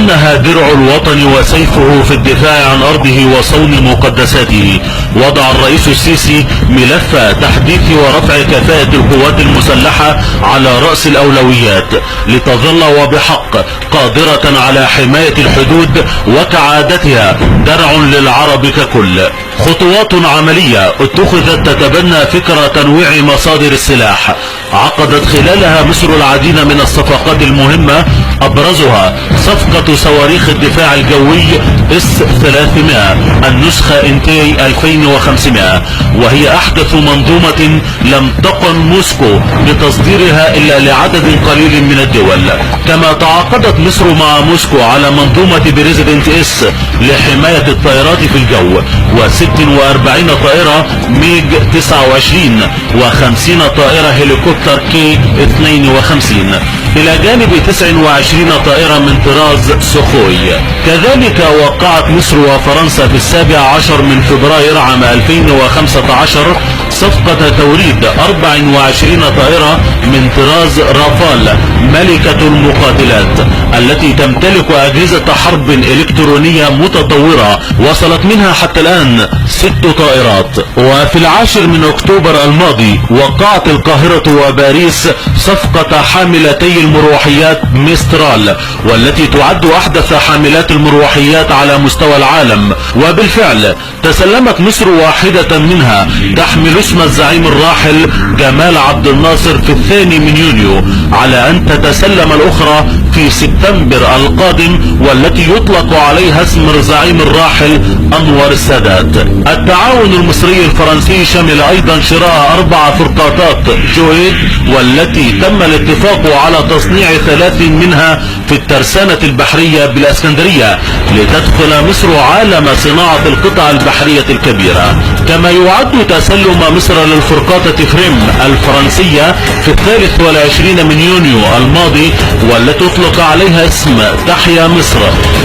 أنها درع الوطن وسيفه في الدفاع عن أرضه وصون مقدساته، وضع الرئيس السيسي ملف تحديث ورفع كفاءة القوات المسلحة على رأس الأولويات لتظل وبحق قادرة على حماية الحدود وكعادتها درع للعرب ككل. خطوات عملية اتخذت تتبنى فكرة تنويع مصادر السلاح، عقدت خلالها مصر العديد من الصفقات المهمة، أبرزها صفقة صواريخ الدفاع الجوي S-300 النسخة انتي 2500، وهي أحدث منظومة لم تقن موسكو بتصديرها إلا لعدد قليل من الدول. كما تعاقدت مصر مع موسكو على منظومة بريزيدنت اس لحماية الطائرات في الجو، و46 طائرة ميج 29 و50 طائرة هليكوبتر كي 52، إلى جانب 29 طائرة من طراز سخوي. كذلك وقعت مصر وفرنسا في 17 من فبراير عام 2015 صفقة توريد 24 طائرة من طراز رافال ملكة المقاتلات، التي تمتلك أجهزة حرب إلكترونية متطورة وصلت منها حتى الآن 6 طائرات. وفي 10 من أكتوبر الماضي وقعت القاهرة وباريس صفقة حاملتي المروحيات ميسترال، والتي تعد أحدث حاملات المروحيات على مستوى العالم، وبالفعل تسلمت مصر واحدة منها تحمل اسم الزعيم الراحل جمال عبد الناصر في 2 من يونيو، على أن تتسلم الأخرى في سبتمبر القادم، والتي يطلق عليها اسم الزعيم الراحل أنور السادات. التعاون المصري الفرنسي شمل أيضا شراء 4 فرقاطات جويد، والتي تم الاتفاق على تصنيع 3 منها في الترسانة البحرية بالاسكندرية، لتدخل مصر عالم صناعة القطع البحرية الكبيرة. كما يعد تسلم مصر للفرقاطة فريم الفرنسية في 23 من يونيو الماضي، والتي اطلق عليها اسم تحيا مصر،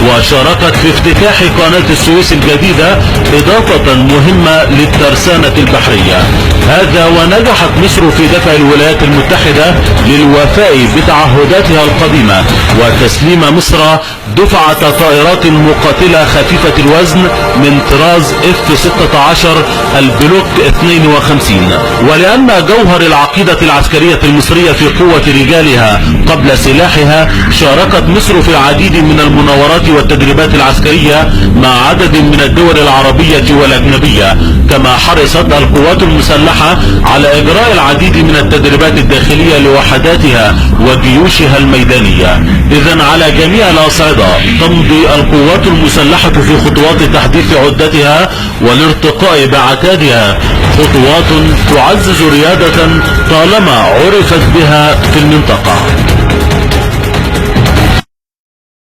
وشاركت في افتتاح قناة السويس الجديدة، إضافة مهمة للترسانة البحرية. هذا ونجحت مصر في دفع الولايات المتحدة للوفاء بتعهداتها القديمة، وتسليم مصر دفعة طائرات مقاتلة خفيفة الوزن من طراز F-16 البلوك 52. ولأن جوهر العقيدة العسكرية المصرية في قوة رجالها قبل سلاحها، شاركت مصر في العديد من المناورات والتدريبات العسكرية مع عدد من الدول العربية والأجنبية. كما حرصت القوات المسلحة على إجراء العديد من التدريبات الداخلية لوحداتها وجيوشها الميدانية. إذن على جميع الأصعدة تمضي القوات المسلحة في خطوات تحديث عدتها والارتقاء بعتادها، خطوات تعزز ريادة طالما عرفت بها في المنطقة.